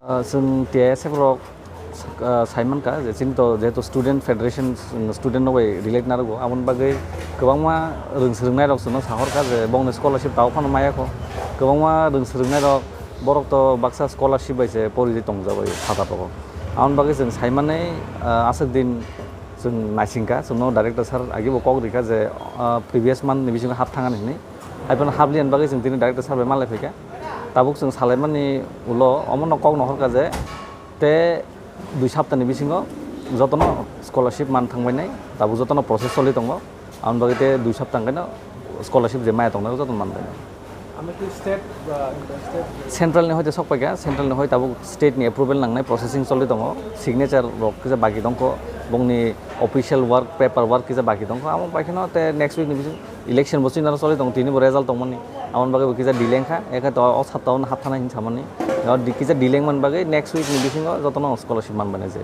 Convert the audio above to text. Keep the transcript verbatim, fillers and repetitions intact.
Ah, chwng T I S F rok, ah, sai mankha je chini to jehetu student federation, chwng student rok bai relate narwgo, aboni bagwi kwbangma rwng swrwngnairok chwngno sahorkha je bongni scholarship tabuk phano maya kho. Kwbangma rwng swrwngnairok borok to baksa scholarship bai se porijak tongjak bai phataro. Aboni bagwi chwng sai mani, ah, aswk din chwng naisingkha, chwngno director sir agi bo kok rikha je, ah, previous month ni bisingo hap thangani hinwi. Haiphano hapliya ni bagwi chwng tini director sir bai malai phaikha. Tabuk chwng salaimani ulo omono kokno horkha je te dui saptani bisingo jotono scholarship man thangbainai, tabuk jotono process choli tongo. Aboni bagwi te dui sapta hwnkhe no scholarship je maya tongnai jotono manbainai. Ami ki state ba state Central ni hoite sok paikha, central ni hoi tabuk state ni approval nangnai, processing choli tongo, signature rok kisa baki tongkho, bongni official work, paper work kisa baki tongkho, amo bai kheno te next week ni bising election bo chini choli tongo, tini bo result tongmani, aboni bagwi bo kisa delay wngkha, ekhe to o sapta o hapthana hinwi samani, o di-, kisa delay wngmani bagwi next week ni bisingo jotono scholarship manbainai je.